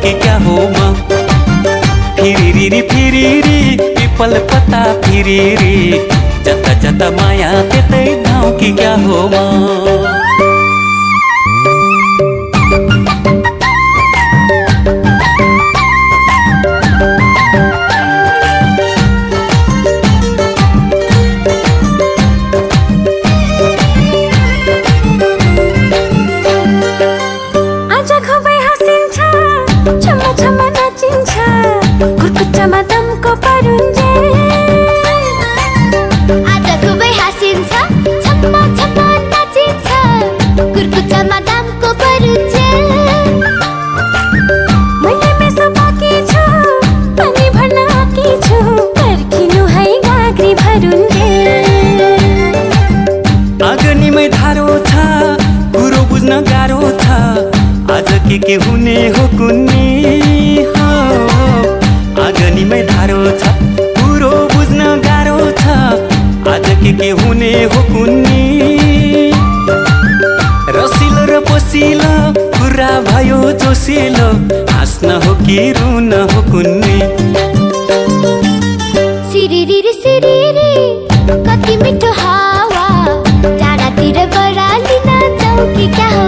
कि क्या हो म फिरिरी फिरिरी पिपल पत्ता फिरिरी जता जता माया त्यतै गाउँ कि क्या हो म कुर्कुच्चामा दमको परुन्जेल आज खुबै हाँसिन्छ छम्मा छम्मा नाचिन्छ कुर्कुच्चामा दमको परुन्जेल मैले मेसो बाँकी छु पानी भर्न आँकी छु पर्खिनु है गाग्री भरुन्जेल आगनीमै धारो छ कुरो बुझ्न गाह्रो छ आज के हुने हो कुन्नी आगनीमै धारो छ कुरो बुझ्न गाह्रो छ आज के हुने हो कुन्नी रसिलो र पोसिलो कुरा भयो जोसिलो हाँस्न हो कि रुन हो कुन्नी सिरिरी सिरिरी कति मिठो हावा टाढातिर बरालिन जाऊ कि क्या हो